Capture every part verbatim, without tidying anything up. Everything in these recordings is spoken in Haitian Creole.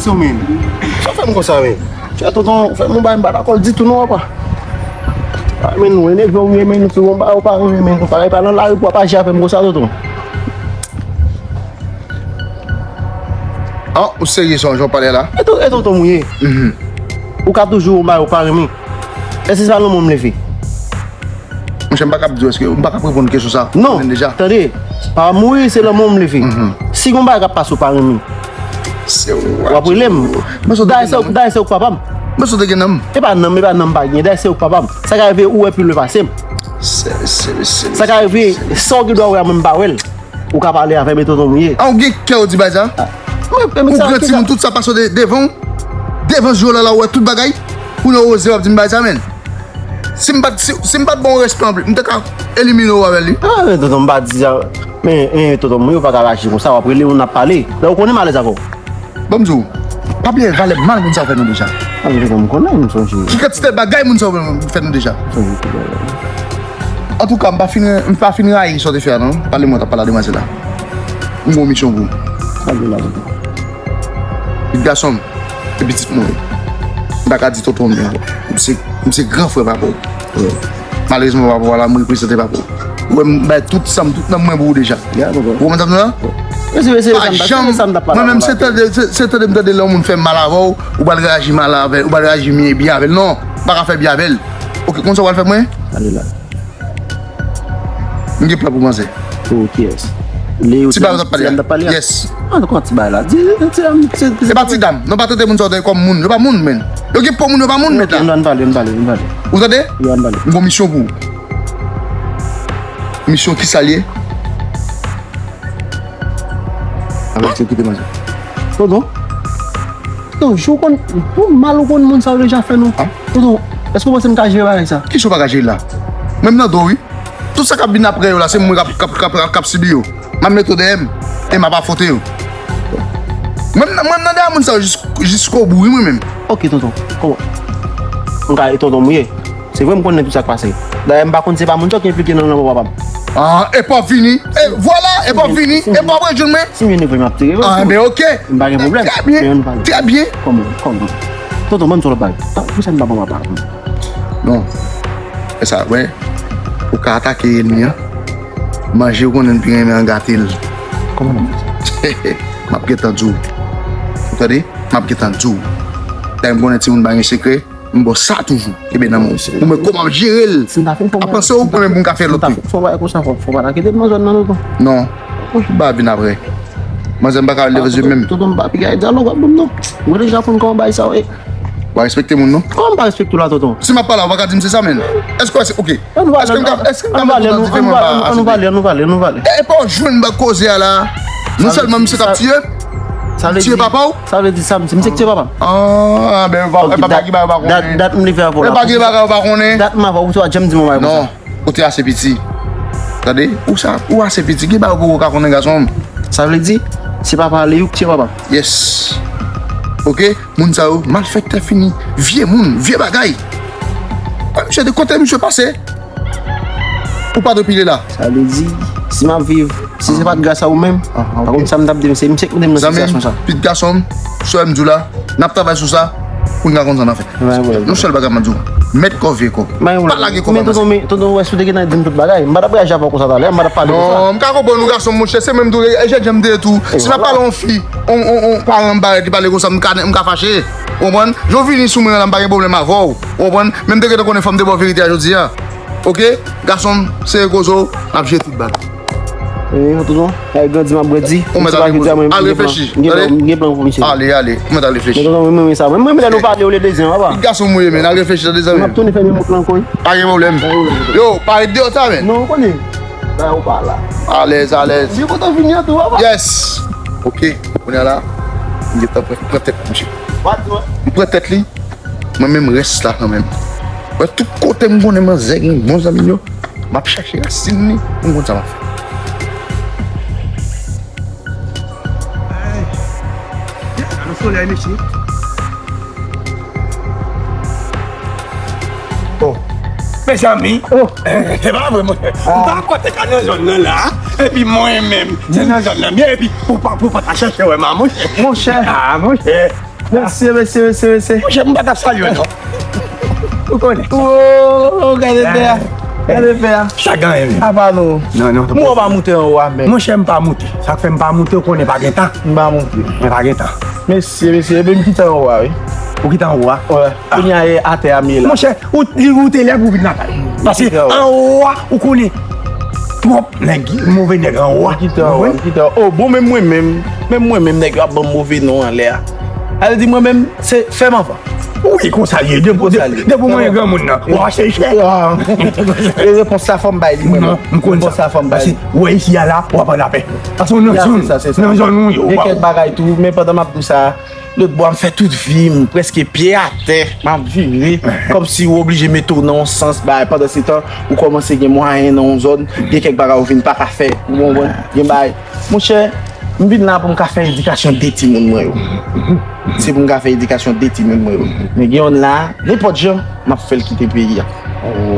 Tonton, men. Sa fè m konsa, men. Chè tonton, fè m yon bagay, m pa dakò ditou non, papa. Ah, men nou enève w ye, men nou fè yon bagay ou pa renmen, men nou pa, pa nan lari pou w ap aji avè m konsa, tonton. Ah, ou serye sa, jan w pale la? E ton-, e tonton m ou ye. Mhm. Ou ka toujou yon bagay ou pa renmen. Èske se pa lanmou m leve? Monchè, m pa kab di w, èske m pa kab reponn kesyon sa? Non, tande, pa mouri, se lanmou m leve. Mhm. Si gon bagay k ap pase ou pa renmen, w ap rele m. Dayè se ou, dayè se ou k papa m. Mwen sot gen nanm. E pa nanm, e pa nanm pa gen, dayè se ou k papa m. Sa ka rive ou wè pi lwen pase m. Sa ka rive, sa w gen dwa wè a, mwen m pa wè l. Ou ka pale avè m, e tonton m ou ye. Ah, ou gen kè ou di bagay sa? Ou gran timoun, tout sa pase de-, devan w. Devan zye w la, la ou wè tout bagay. Kounye a ou oze w ap di m bagay sa, men. Si m pa t, si, si m pa t ba w respè anplis, m te ka elimine w avè li. Ah, men tonton, m pa di sa. Men, men, tonton, moun yo pa ka raji konsa, w ap rele moun ap pale. Lè ou konnen m alèz avè w. Ban m di w, pa bliye valè mal moun sa yo fè nou deja. Ah, men tonton, m konnen, m sonje. Ki kantite bagay moun sa yo fè nou deja. M sonje tout bagay. Antouka, m pa fin, m pa fin rayi sa w te fè a, non. Pale mwen, w t ap pale a demwazèl la. M gen yon misyon pou ou. Pale la, tonton. Pitit gason m. E pitit mwen. M pa ka di tonton m ankò. M se, m se gran frè papa w. Wi. Malerezman, papa w la, m reprezante papa w. Ou wè, m bay tout sa m, tout nanm mwen pou ou deja. Ya, tonton. Ou konprann sa m di w la? Wi. Pa janm, mwen menm, se tande, se, se tande m tande lè yon moun fè mal avè w, ou pral reyaji mal avè l, ou pral reyaji byen, byen avè l. Non, ou pa ka fè byen avè l. Oke, konn sa w pral fè mwen? Ale la. M gen plan pou manzè. Pou kiyès? Ti bagay w t ap pale a. Yes. Ah, non, kòman ti bagay la? Di, di, di, di, di. Se pa ti dam. Non, pa trete moun sa yo kòm moun. Yo pa moun, men. Yo gen po moun, yo pa moun, mèt la. Ann pale, ann pale, ann pale. Ou tande? Wi, ann pale. M gon misyon pou ou. Misyon ki sa l ye? Avèk se kite manzè. Tonton. Tonton, jou konn, pou mal ou konn moun sa yo deja fè nou. Tonton, èske w panse m ka jere bagay sa? Kisa w pa ka jere la? Mwen m nan do wi. Tout sa k ap vin apre yo la, se mwen k ap, k ap, k ap, k ap sibi yo. M ap mete yo dèyè m, e m ap afwonte yo. Mwen m nan, mwen m nan dèyè moun sa yo jis, jiskobou wi mwen menm. Oke, tonton. Kòman? M ka, e tonton m ou ye. Se vre m konnen tout sa k pase. Dayè m pa konn se pa moun sa ki enplike nan lanmò papa m. Ah, epi w ap vini. E vwala, epi w ap vini. Epi w ap rejwenn mwen. Si m vin vre m ap tire. Ah, ben oke. M pa gen pwoblèm. Trè byen. Trè byen. Kòman, kòman? Tonton, ban m sou lòt bagay. Poukisa m pa ban papa? Non. E sa, wè. Ou ka atake enmi an. Manje ou konnen l pi renmen an gate l. Kòman? M ap gentan di w. Ou tande? M ap gentan di w. Dayè m konnen timoun pa gen sekrè. M ba w sa toujou. Kenbe nan men w. Ou wè kòman m ap jere l. Ap panse ou konnen pou m ka fè lòt tou. Fò w pa konsa, fò, fò w pa ta kite m nan zòn nan non. Non. Ou pa vin apre. Manzè m pa ka leve zye menm. Tonton m pa piga dyalòg w ap ban m non. Mwen deja konn kòman bagay sa yo ye. Ou pa respekte moun non. Kòman m pa respekte w la tonton? Si m ap pale a, ou pa ka di m se sa menm. Èske w wè se, oke. Èske m ka, èske m ka met ou nan diferan bagay? Ann pale, ann pale, ann pale. E, e pa w jwenn bak koze a la. Non sèlman misye t ap tiye, tiye papa w. Sa vle di sa, misye, misye k tiye papa m. Ah, ben, e pa, e pa gen bagay ou pa konnen. Dat, dat m leve avè w la. E pa gen bagay ou pa konnen. Dat m avè w, ou te pa janm di m yon bagay konsa. Non, ou te ase piti. Tande, ou sa, ou ase piti, gen bagay ou poko ka konnen gason m. Sa vle di, se papa Leyou k tiye papa m. Yes. Oke, moun sa yo, malfektè fini, vye moun, vye bagay. Misye de kote misye pase? Ou pa dwe pile la. Sa vle di, si m ap viv, si se pa t gras a ou menm, pa konn sa m t ap di, se misye k mete m nan sitiyasyon sa. Zanmi m, pitit gason m, sou sa m di w la, n ap travay sou sa, pou n ka konn sa n ap fè. Yon sèl bagay m ap di w, mèt kò vye kò. Pa lage kò pa mache. Men tonton, men tonton, wè si w te gentan di m tout bagay, m pa t ap reyaji avè w konsa talè, m pa t ap pale konsa. Non, m ka konprann ou gason m monchè, se menm tou, e jan m te di tou. Si m ap pale yon fi, yon, yon, yon paran m parèt li pale konsa, m ka, m ka fache. Ou konprann? Jan w vini sou mwen la, m pa gen pwoblèm avè w. Ou konprann? Men m te gentan konnen fò m te ba w verite a jodi a. Oke? Gason m, sere koze w, n ap jere tout bal. E, tonton, e grandi m ap grandi. Ou mèt al repoze w. Al reflechi. M gen plan, m gen plan pou misye. Ale, ale. Ou mèt al reflechi. Men tonton, mwen, mwen, sa, mwen, mwen, lè nou pale, ou le dezyen, papa. Gason m ou ye, men al reflechi, tande zanmi m. M ap tounen fè menm wout lan ankò wi. Pa gen pwoblèm. Yo, pa ret deyò sa, men. Non, ou konnen. Sa ou pa la. Alèz, alèz. Byen kontan vini an tou, papa. Yes. Oke, kounye a la, m gentan pran, pran tèt misye. M pran tèt li. Mwen menm rès la kanmenm. Mwen tout kote m konnen manzè gen bon zanmi m yo, m ap chache rasin li pou m konn sa m ap fè. Ay, gade solèy, mesye. Oh, mezanmi. Oh. Se pa vre, monchè. Ah. M pa kwè te ka nan zòn nan la. Epi mwen menm, se nan zòn nan m ye, epi pou pa, pou pa ta chèche wè m a, monchè. Monchè. Ah, monchè. Mesye, mesye, mesye, mesye. Monchè, m pa t ap salye w, non. Ou konnen. Oh, gade pè a. Gade pè a. Sa genyen menm. Apa nou. Non, non. Mwen pa moute anwo a menm. Monchè, m pa moute. Sa k fè m pa moute, ou konnen pa gen tan. M pa moute. Mwen pa gen tan. Mesye, mesye, ebyen m kite anwo a, wi. Ou kite anwo a? Wè. Kounye a e atè a m ye la. Monchè, ou, ou te lè pou vin lakay. Paske anwo a, ou konnen. Twòp nèg, move nèg anwo a. M kite anwo a, m kite anwo a. Oh, bon, menm mwen menm. Menm mwen menm, nèg yo ap ban m move non anlè a. Al di mwen menm, se fè m anvan. Wi, konsa l ye. Depi, depi mwen granmoun nan, w ap chèche. E repons la fò m bay li mwen. Non, m konn sa. Repons la fò m bay li. Paske, wè, isi a la, w ap an lapè. Paske w nan zòn, nan zòn ou yo. Gen kèk bagay tou, men pandan m ap di w sa, lòt bò a m fè tout vi m, prèske pye atè, m ap vire, kòmsi w oblije mete w nan yon sans, bay, pandan se tan, ou kòmanse gen mwayen nan yon zòn, gen kèk bagay ou vin pa ka fè, ou konprann? Gen bagay. Monchè, m vin la pou m ka fè edikasyon de timoun mwen yo. Se pou m ka fè edikasyon de timoun mwen yo. Men gen yonn la, nenpòt jan, m ap fè l kite peyi a.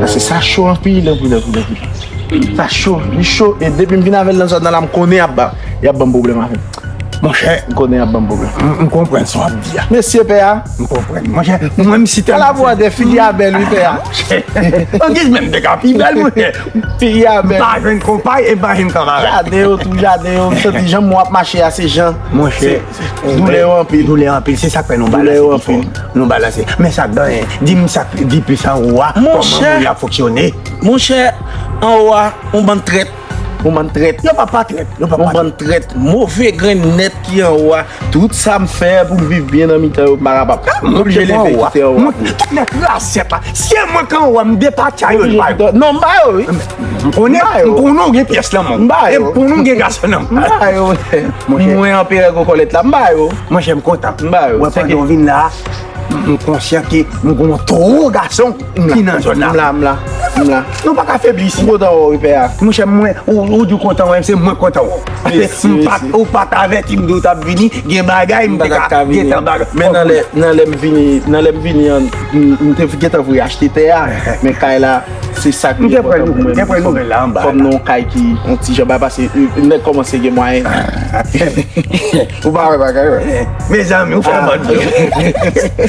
Paske sa cho anpil, anpil, anpil, anpil. Sa cho, li cho. E depi m vin avè l nan zòn nan la, m konnen y ap ba, y ap ban m pwoblèm avè l. Monchè, m konnen y ap ban m pwoblèm. M, m konprann sa w ap di a. Mesye pè a. M konprann. Monchè, mwen m si tèlman. Ala bwè de figi a bèl wi pè a. Angiz menm te ka pi bèl, monchè. Figi a bèl. M pa jwenn konpay e m pa jwenn kanmarad. Jaden yo tou, jaden yo. M santi jan mwen ap mache a, se jan. Monchè, doulè yo anpil. Doulè anpil, se sa k fè nou balanse pi fò. Nou balanse. Men sa k genyen, di m sa k di plis anwo a, kòman moun yo ap fonksyone? Monchè, anwo a, yon bann trèt. Yon bann trèt. Yo pa pa trèt. Yo pa pa trèt. Yon bann trèt. Move grenn nèt ki anwo a. Tout sa m fè pou m viv byen nan mitan yo, m pa kapab. M oblije leve kite anwo a. Tout nèt rasyèt la. Se mwen k anwo a, m depatcha yo, m ba yo. Non, m ba yo, wi. M konnen, m konnen w gen pyès nan men w. M ba yo. E m konnen w gen gason nan men w. M ba yo. Mwen anperè gwo kòlèt la, m ba yo. Monchè, m kontan. M ba yo. Wè, pandan w vin la, m, m konsyan ke m gon two gason ki nan zòn la. M la, m la, m la. Nou pa ka febli isi. M kontan wè w, pè a. Monchè, mwen, ou, ou di w kontan wè m, se mwen k kontan wè w. Paske m pa t, ou pa t avèti m di w t ap vini, gen bagay m te ka gentan bagay. Men nan lè, nan lè m vini, nan lè m vini an, m, m te gentan voye achte tè a. Men kay la, se sa ki enpòtan pou mwen. M te pran nouvèl la anba la. Fò m nan yon kay ki yon ti jan ba, paske, e, nèg kòmanse gen mwayen. Ou pa wè bagay, wè. Mezanmi, ou fè mòd yo.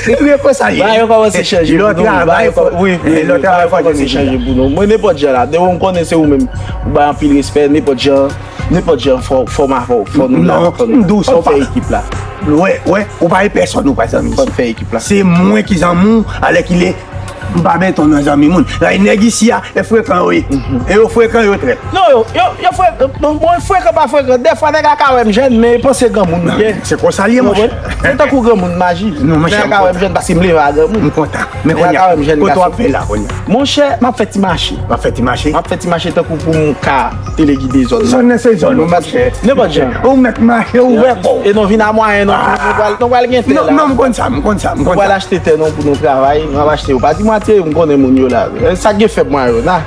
Wi, konsa ye. Bagay yo kòmanse chanje pou nou. Lè w travay, fò, wi, lè w travay, fò kòmanse chanje pou nou. Mwen, nenpòt jan la, depi m konnen se ou menm, ou bay anpil respè, nenpòt jan, nenpòt jan, fò, fò m avè w, fò nou la, fò nou fè ekip la. Wè, wè, ou pa gen pèsòn, ou pa zanmi. Fò n fè ekip la. Se mwen ki zanmi w, alèkile. M pa met w nan zanmi moun. Nèg isi a, e frekan yo ye. E yo frekan, yo trèt. Non, yo, yo, yo frekan. Bon, bon, frekan pa frekan. Dèfwa nèg la ka wè m jèn, men panse granmoun li ye. Se konsa l ye, monchè. Se tankou granmoun m aji. Non, monchè, nèg la ka wè m jèn paske m leve a granmoun. M kontan. Men kounye a, kote w ap fè la kounye a? Monchè, m ap fè ti mache. W ap fè ti mache? M ap fè ti mache tankou pou m ka telegide zòn nan. Zòn nan se zòn ou, monchè. Nenpòt jan. Ou mèt mache, ou ouvè kò w. E nou vin a mwayen non, nou pral, nou pral gen tè la. Non, m konn sa, m konn sa, m konn sa. Nou pral achte tè non pou nou travay, nou ap achte yo. Pa di m atye yo, m konnen moun yo la. Sa gen fèb mwa yo, na.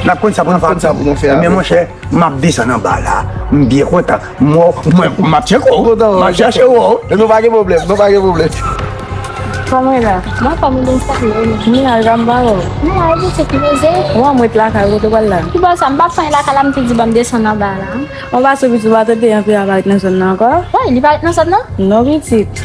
N ap konn sa pou nou fè. N ap konn sa pou nou fè. Men monchè, m ap desann anba la. M byen kontan. Mwen, mwen, m ap tcheke w. M ap chèche w. Nou pa gen pwoblèm, nou pa gen pwoblèm. Kòman w ye la? Mwen fò m desann yo. M la, jan m ba w. M la, epi se ki koze? Ou anmwet lakay ou, kote w pral la? Ki bò sa? M pa fè anyen lakay la, m te di ban m desann anba la. Ou pa sou pitit ou pa tande anpil a parèt nan zòn nan ankò? Wi, li parèt nan zòn nan? Non, pitit.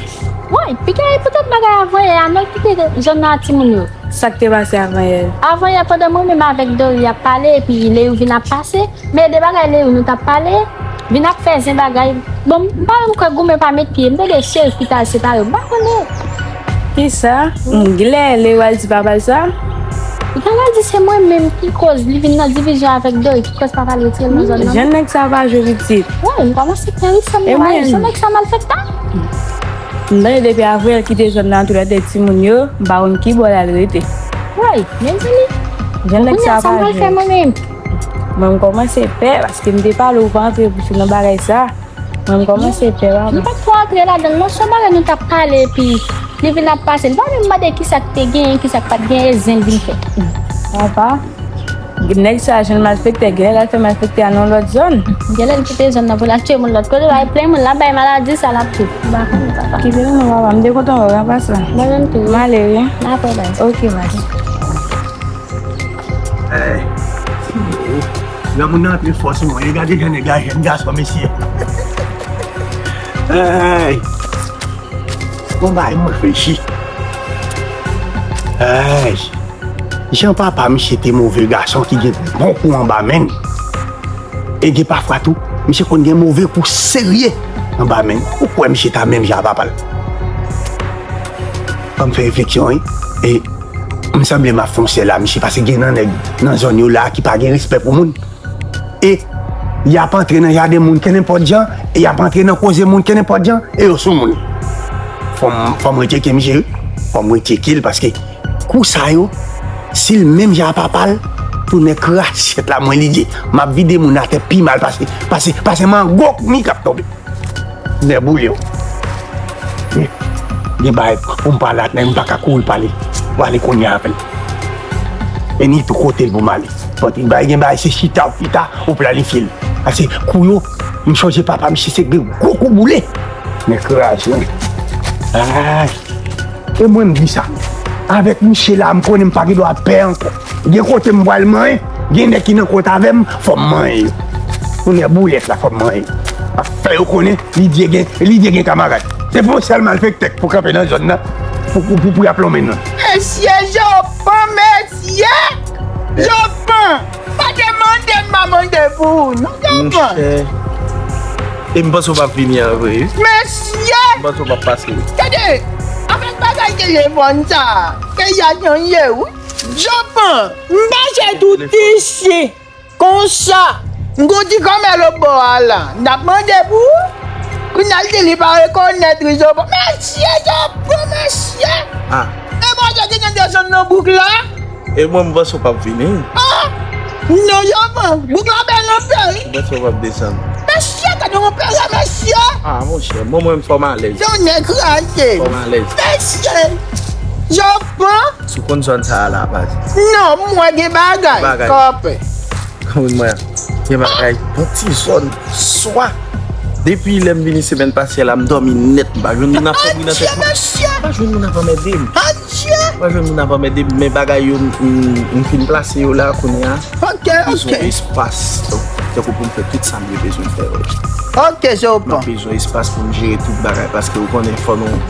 Wi, piga e poutèt bagay avanyè a, non, kite zòn nan a timoun yo. Sa k te pase avanyè? Avanyè, pandan mwen menm avèk Dori ap pale, epi Leyou vin ap pase, men de bagay Leyou nou t ap pale, vin ap fè zen bagay. Bon, m pa menm kwè goumen pa met pye, m tande Cherif ki t al separe yo, m pa konnen. Kisa? M glè, Leyou al di papa l sa? Li pa al di se mwen menm ki koz li vin nan divizyon avèk Dori, ki koz papa l retire l nan zòn nan. Jèn nèg sa pa jwe pitit. Wi, m kòmanse pè wi, sa m wè, jèn nèg sa malfektè. M tande depi avanyè l kite zòn nan toulède timoun yo, m pa konn ki bò l al rete. Woy, mezanmi. Jèn nèg sa pa jwe. Kounye a sa m pral fè mwen menm? Mwen, m kòmanse pè, paske m te pale w pa antre pou nan bagay sa. Mwen, m kòmanse pè, papa. M pa t twò antre ladan l, non, se yon bagay nou t ap pale, epi li vin ap pase. Li pa menm mande kisa k te genyen, kisa k pa t genyen, e zen l vin fè. Papa. Nèg sa jwenn malfektè, genlè l al fè malfektè a nan lòt zòn. Genlè l kite zòn nan pou l al tcheke moun lòt kote, bay plen moun, l ap bay maladi sa l ap tou. M pa konnen papa. Kite l non papa, m te kontan wè w an pasan. Mwen menm tou. M ale wi. M apre bay. Ok, baz. Hey. Granmoun nan anpil fòs mwen, gade jan nèg la jèn gason mesye. Hey. Bon bagay, m reflechi. Ay, jan papa misye te move gason ki gen bon kou anba men l. E gen pafwa tou, misye konn gen move kou serye anba men l. Ou kwè misye ta menm jan a papa l? Ban m fè refleksyon, wi. E m sanble m ap fè yon sèl la, misye, paske gen nan nèg nan zòn yo la ki pa gen respè pou moun. E y ap antre nan jaden moun kenenpòt jan, e y ap antre nan koze moun kenenpòt jan, e yo sou moun. Fò m, fò m retcheke misye, wi. Fò m retcheke l, paske kou sa yo, si l menm jan a papa l, tounen krasyèt la, mwen li di, m ap vide moun atè pi mal pase, pase, pase mango mi k ap tonbe. Nè boule w. Gen bagay pou m pale ak nèg, m pa ka kouri pale. Pale kounye a avè l. E ni tou kote l pou m ale. Patrick, bay gen bagay, se chita ou chita, ou planifye l. Pase kou yo, m chonje papa misye se gwo kou boule. Men kraze. Ay. E mwen m di sa. Avèk misye la, m konnen m pa gen dwa pè ankò. Gen kote m pral manyen, gen nèg ki nan kont avè m, fò m manyen yo. Kounye a boulèt la, fò m manyen yo. Ap fè yo konnen Lidye gen, Lidye gen kamarad. Se pa yon sèl malfektè k pou kanpe nan zòn nan pou, pou, pou, pou y ap lonmen non. Mesye Jopan, mesye Jopan! Pa te mande m pa mande pou ou, non, Jopan. Monchè. E m panse w p ap vini an vre, wi. Mesye! M panse w p ap pase, wi. Tande, avèk bagay telefòn sa, peyi a chanje, wi. Jopan, m pase tout isi konsa. M gon ti kòmè lòt bò a la. N ap mande pou ou. Kounye a l di li pa rekonèt, wi, Jopan. Mesye, Jopan, mesye! Ah. E mwen te gentan desann nan bouk la. E mwen, m panse w p ap vini. Ah! Non, Jopan, bouk la bèl anpil. M panse w p ap desann. Mesye, gade yon pere, mesye! Ah, monchè, mwen, mwen, fò m alèz. Yon nèg kraze. Fò m alèz. Mesye! Jopan! Si w konn zòn sa a la, baz. Non, mwen gen bagay, kòpè. Wi, mwen, gen bagay. Yon ti zòn, swa. Depi lè m vini semèn pase a la, m dòmi nèt, m pa jwenn moun ap fè bri nan tèt mwen. Adye, mesye! M pa jwenn moun ap anmède m. Adye! M pa jwenn moun ap anmède m, men bagay yo, m, m, m fin plase yo la, kounye a. Ok, ok. Bezwen espas, tankou pou m fè tout sa m te bezwen fè yo. Ok, Jopan. M ap bezwen espas pou m jere tout bagay, paske ou konnen, fò nou,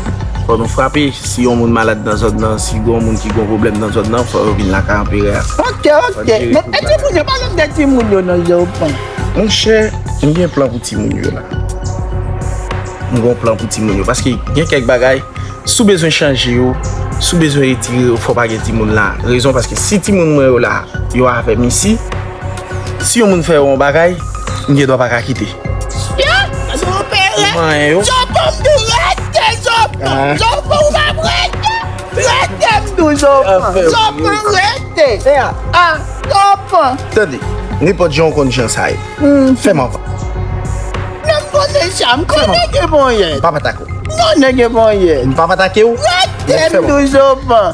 fò nou frape. Si yon moun malad nan zòn nan, si gon moun ki gon pwoblèm nan zòn nan, fò yo vin lakay anperè a. Ok, ok. Men, e timoun yo, pale m de timoun yo non, Jopan. Monchè, m gen plan pou timoun yo la. M gon plan pou timoun yo. Paske gen kèk bagay, si w bezwen chanje yo, si w bezwen retire yo, fò pa gen timoun la. Rezon paske si timoun mwen yo la, yo avè m isi, si yon moun fè yo yon bagay, m gen dwa pa ka kite. Mesye, gade yon pere. Ou manyen yo. Jopan, m di w rete, Jopan. Ah. Jopan, ou p ap rete. Rete, m di w, Jopan. Jopan, rete. Ah, Jopan. Tande, nenpòt jan w konn jan sa ye. Hmm. Fè m anvan. Non, m konnen sa, m konnen gen ponyèt. M p ap atake w. M konnen gen ponyèt. M p ap atake w. Rete, m di w, Jopan.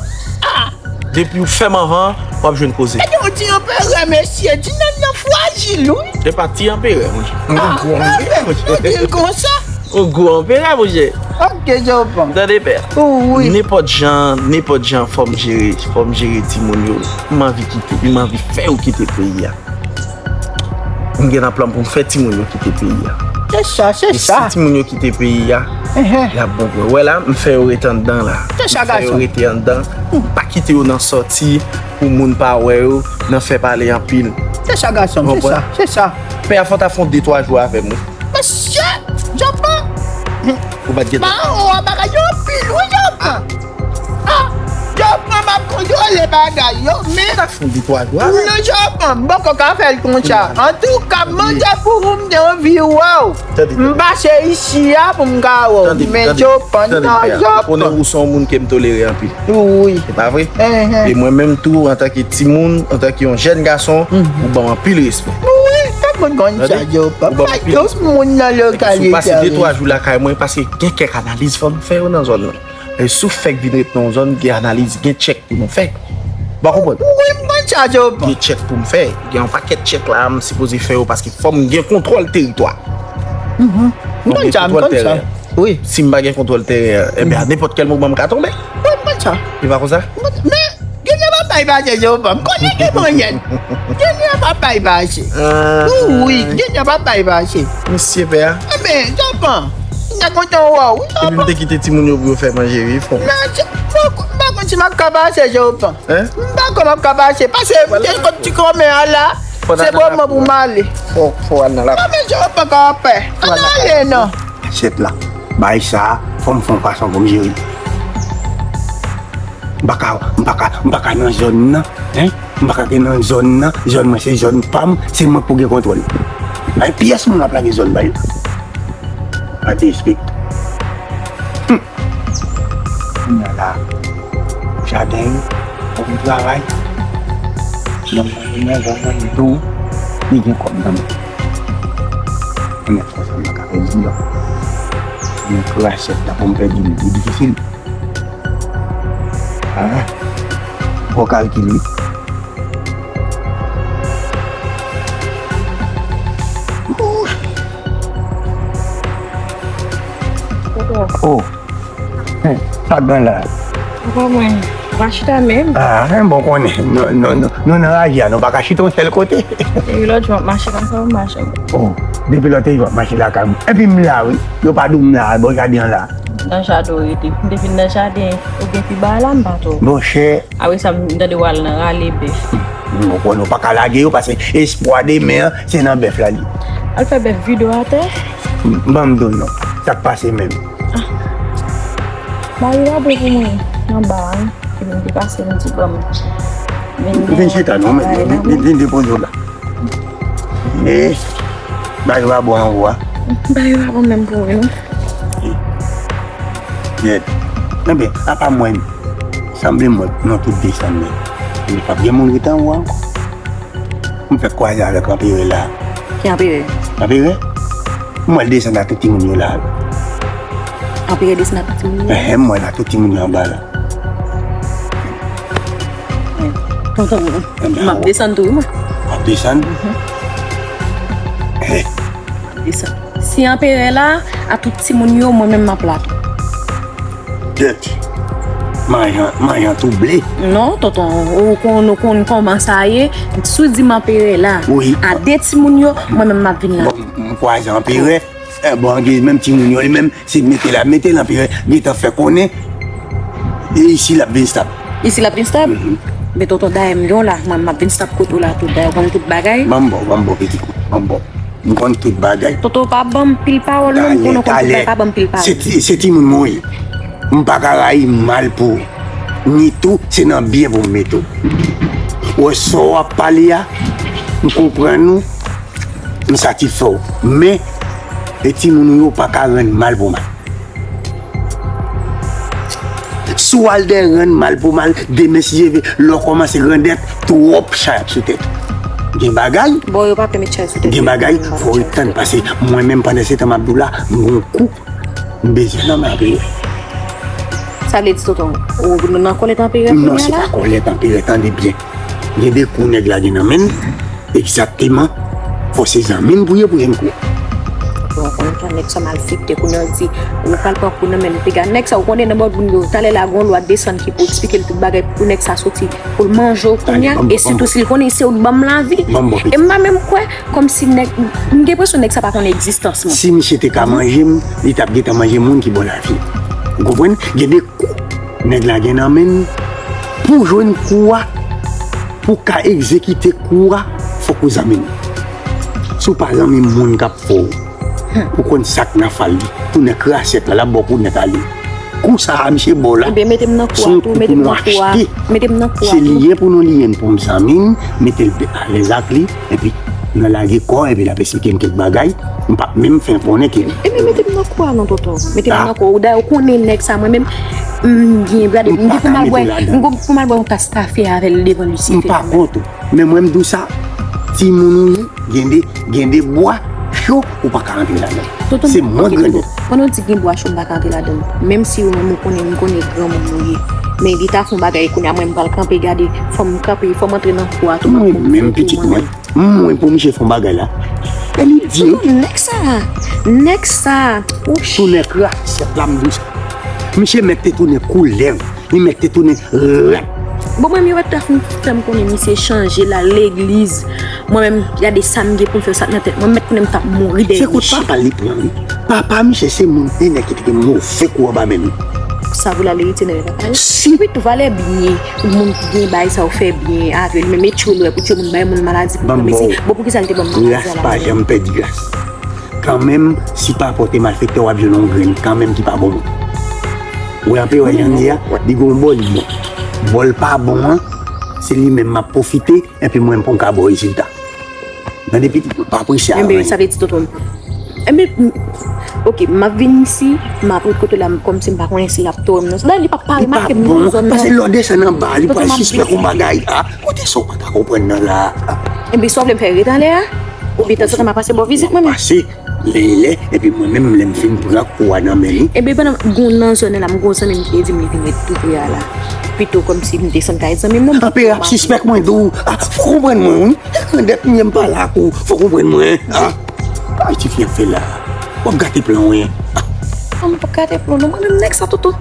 Ah. Depi w fè m anvan, w ap jwenn koze. Gade yon ti anperè, mesye, ti nèg nan frajil, wi. Se pa ti anperè, monchè. Ah, yon gwo anperè, monchè. Ou di l konsa. Yon gwo anperè, monchè. Ok, Jopan. Tande, pè. Wi. Nenpòt jan, nenpòt jan, fò m jere, fò m jere timoun yo. M anvi kite, m anvi fè yo kite peyi a. M gen nan plan pou m fè timoun yo kite peyi a. Se sa, se sa. E si timoun yo kite peyi a, y ap bon pou yo. Wè la, m fè yo rete anndan la. Se sa, gason. M fè yo rete anndan. M pa kite yo nan sòti pou moun pa wè yo, nan fè pale anpil. Se sa, gason, se sa, se sa. Pè a, fò w ta fè yon de twa jou avè m, wi. Mesye, Jopan. Ou pa t gentan. Ba, ou a bagay yo anpil, wi, Jopan. Ah, Jopan, m ap kontwole bagay yo, men. Sa fè yon de twa jou avè m. Non, Jopan, m poko ka fè l konsa. Antouka, m mande pou ou, m te anvi wè w. M pase isi a pou m ka wè w. Men Jopan, non, Jopan. Ou konnen ou se yon moun ke m tolere anpil. Wi. Se pa vre? E mwen menm tou, antanke timoun, antanke yon jèn gason, ou ban m anpil respè. Wi, tout moun konn sa, Jopan. Ou ban m anpil respè. Tout moun nan lokalite a. Epi si w pase de twa jou lakay mwen, paske gen kèk analiz fò m fè yo nan zòn nan. E si w fèk vin ret nan yon zòn, gen analiz, gen tchèk pou nou fè. Ou pa konprann? Wi, m konn sa, Jopan. Gen tchèk pou m fè. Gen yon pakèt tchèk la, m sipoze fè yo, paske fò m gen kontwòl teritwa. M konn sa, m konn sa. Wi. Si m pa gen kontwòl teren an, enben, a nenpòt kèl moman m ka tonbe. Wi, m konn sa. E pa konsa? Men, gen nan papa y pase, Jopan. M konnen gen manyèt. Gen nan papa y pase. Ah. Wi, wi, gen nan papa y pase. Mesye pè a. Enben, Jopan. ta kontan wè w, wi. Epi m te kite timoun yo pou yo fè manje, wi, fò. Men, m pa konn si m ap ka pase, Jewopan. Hein? M pa konn m ap ka pase. Pase, m te kot ti kòmè a la. Se bon, mwen pou m ale. Fò, fò al nan la. Non, men Jewopan ka pè. Ann ale, non. Asyèt la. Bay sa, fò m fè yon fason pou m jere. M pa ka, m pa ka, m pa ka nan zòn nan, hein? M pa ka gen nan zòn nan, zòn mwen se zòn pa m, se mwen k pou gen kontwòl. Pa gen pyès moun m ap lage zòn bay la. Pa derespekte. Hum. Kounye a la, jaden yo, pou m travay. Nan mwen, nan zòn nan, m tou, li gen kòb nan men. Kounye a, sa m pa ka pèdi, non. Mwen krache la pou m pèdi li, li difisil. Ah, gwo kalkil, wi. Oh, sa k gen la? Papa mwen, pa chita menm. Ah, bon konnen. Nou, nou, nou, nou nan raje a, nou pa ka chita yon sèl kote. Depi lòt jou, m ap mache lakay ou, m mache. Oh, depi lòt jou, w ap mache lakay mwen. Epi m la, wi. Yo pa di w m la, bò jaden an la. Nan jaden w rete. M te vin nan jaden, ou gen pi ba la, m pa twò. Monchè. Apre sa, m tande w al nan rale bèf. M konprann ou pa ka lage yo, paske espwa demen an, se nan bèf la li ye. Al fè bèf vide w atè. Ban m di w non. Sa k pase menm? Ah. Mari pa bon pou mwen, anba a, wi. Epi m te pase, m di, ban m vin chita non, men, vin, vin, vin depoze w la. Eh, bagay yo pa bon ankò a. Bagay yo pa bon menm pou mwen, non. Yèt. Enben, apa mwen, sanble mwen, nou tout desann men. Li p ap gen moun rete anwo ankò. M fèk kwaze avèk anperè la. Ki anperè? Anperè? M wè l desann ak tout timoun yo la. Anperè desann ak tout timoun yo? Enhen, m wè l ak tout timoun yo anba la. Tonton, m ap desann tou, wi, mwen. W ap desann? Mhm. Eh. M ap desann. Si anperè la, a tout timoun yo, mwen menm m ap la tou. Tèt. Manjan, manjan touble. Non, tonton, ou konn, ou konn kòman sa ye. Si w di m anperè la, wi, a de timoun yo, mwen menm m ap vin la. Bon, m kwaze anperè. Eh, bon, gen menm timoun yo, li menm, se mete l ap mete l, anperè gentan fè konnen, e isi l ap vin stab. Isi l ap vin stab? Mhm. Men tonton, dayè m gen w la, mwen, m ap vin stab kote w la tou. Dayè, ou konn tout bagay. Ban m ba w, ban m ba w, pitit mwen, ban m ba w. M konn tout bagay. Tonton, pa ban m pil pawòl, non, m konnen w konn tout bagay, pa ban m pil pawòl. Se ti, se timoun mwen ye. M pa ka rayi mal pou ou. Nitou, se nan byen pou m mete w. Ou wè sa w ap pale a, m konprann ou. M satisfè w. Men, e timoun ou yo pa ka rann mal pou mal. Si w al dèyè rann mal pou mal, demen si Dye vle, lè w kòmanse grandèt, twòp chay ap sou tèt ou. Gen bagay. Bon, yo pa pè met chay sou tèt yo. Gen bagay, fò w ret tann, paske mwen menm pandan se tan m ap di w la, m gon kou. M bezwen nan men anperè. Sa vle di, tonton, ou nan kòlèt anperè kounye a la? Non, se pa kòlèt anperè, tande byen. Gen de kou nèg la gen nan men l, egzakteman, fò se zanmi l pou ye pou jwenn kou. Bon, konnen tan nèg sa malfekte, kounye a w di, ou pral pran kou nan men l, piga nèg sa, ou konnen nan bò moun yo, talè la gon lwa desann ki pou eksplike l tout bagay pou nèg sa soti, pou l manje w kounye a, e sitou si l konnen se ou k ban m lavi. E m pa menm kwè, Kòmsi nèg, m gen enpresyon nèg sa pa konn egzistans mwen. Si misye te ka manje m, li t ap gentan manje moun ki ba w lavi. Ou konprann? Gen de kou nèg la gen nan men l. Pou w jwenn kou a, pou w ka egzekite kou a, fòk ou zanmi m. Si w pa zanmi m, moun k ap fè w, ou konn sa k nan fal li. Tounen krasyèt la, l ap ba w kou nèt ale. Kou sa a misye ba w la, se yon kou pou nou achte. Se liyen pou nou liyen pou m zanmi m, mete l alèz ak li, epi nan lage kò, epi l ap esplike m kèk bagay, m p ap menm fè konnen ke. Ebyen, mete m nan kou a non, tonton. Mete m nan kou a. Ou dayè, ou konnen nèg sa, mwen menm, m gen, gade, m gen pou m al bwè, m gen pou m al bwè yon tas kafe avè l devan Lisifè. M pa kont ou. Men mwen, m di w sa, timoun ou ye, Gen de, gen de bwa cho ou pa ka rantre ladan l. Se mwen grandèt. Pandan w di gen bwa cho m pa ka rantre ladan l, menm si ou menm ou konnen, m konnen granmoun ou ye. Men li ta fè yon bagay kounye a, mwen m pral kanpe gade, fò m kanpe, fò m antre nan kou a tou. Mwen menm pitit mwen, mwen pou misye fè yon bagay la. E li di. Nèg sa, nèg sa, tounen krasyèt la m di w sa. Misye mèt te tounen koulèv. Li mèt te tounen rat. Bon, mwen, yo mèt ta fin fè m konnen misye chanje la, legliz. Mwen menm, gade sa m gen pou m fè, sa k nan tèt mwen, m mèt konnen m t ap mouri dèyè. Se kout papa li pran, wi. Papa misye se moun, se nèg ki te gen move kou anba men nou. Sa pou l al eritye nan papa li? Si. Wi, tou valè byen, moun ki gen bay sa ou fè byen avè li, men e tchwe lwè pou tchwe moun, bay moun maladi pou pran mezi. Bon, pou ki sa l te ban m maladi a la? Gras pa janm pèdi gras. Kanmenm, si papa w te malfektè, w ap jwenn yon grenn kanmenm ki pa bon moun. Ou wè anpe wè jan li ye a, li gon bò li bon. Bò l pa bon an, se li menm m ap pwofite, epi mwen pou m ka ba w rezilta. Tande pitit mwen, pa prese a anyen. Enben, sa vle di tonton m. Enben, m- ok, m ap vin isi, m ap ret kote la, m- kòmsi m pa konnen si l ap tòre m non. Dayè, li p ap pa remake m nan zòn nan. Paske lè w desann anba, li pral sispèk yon bagay. Ah, kote sa w pa ka konprann nan la? Ah. Enben, sa w vle m fè, ret anlè a? Oubyen tanzantan m ap pase ba w vizit mwen menm? Pase, lè e lè, epi mwen menm, lè m fin pran kou a nan men li. Enben, pandan m gon nan zòn nan la, m gon zanmi m ki te di m li vin ret tou pre a la. Pito kòmsi m desann kay zanmi m nan. Anpe ap sispèk mwen di w, ah, fò w konprann mwen, wi. Grandèt m ye, m pale ak ou, fò w konprann mwen, ah. Sa ti fi ap fè la? W ap gate plan w, wi. Ah, m p ap gate plan non, mwen menm nèg sa, Toto.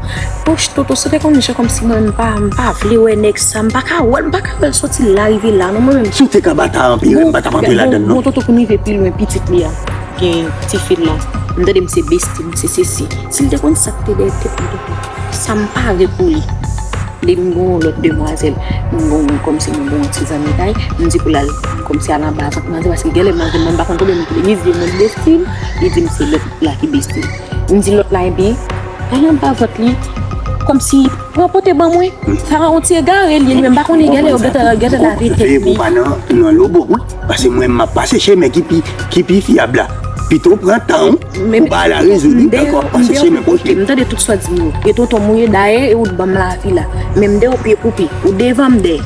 Poch Toto, si w te konn jan kòmsi mwen, m pa, m pa vle wè nèg sa, m pa ka wè l, m pa ka wè l soti la, rive la non, mwen menm. Si w te ka bata anpil, m pa t ap antre ladann non. Bon, Toto pou n rive pi lwen, pitit li a, gen tifi l la. M tande m se besti, m se sesi. Si l te konn sa k te dèyè tèt mwen, Toto, sa m pare pou li. Depi m gon yon lòt demwazèl, m gon kòmsi m gon yon ti zanmi kay, m di pou l al kòmsi al anba vant manzè, paske genlè manzè, mwen m pa konn konbyen moun ki te mizye mwen besti l, li di m se lòt la ki besti l. M di lòt la, ebyen, al anba vant li, kòmsi pran pote ban mwen. Sa yon ti egare li ye, li menm pa konnen genlè yo gentan, gentan lave tèt li. Veye pou pa nan, nan lobo, wi. Paske mwen, m ap pase chemen ki pi, ki pi fyab la. Pito w pran tan w, ou pa al a rezo li, ankò pase chemen pwòch li. M tande tout sa w di m yo. E tonton m ou ye, dayè, e ou t ban m lavi la. Men m dèyè w pye pou pye. Ou devan m dèyè.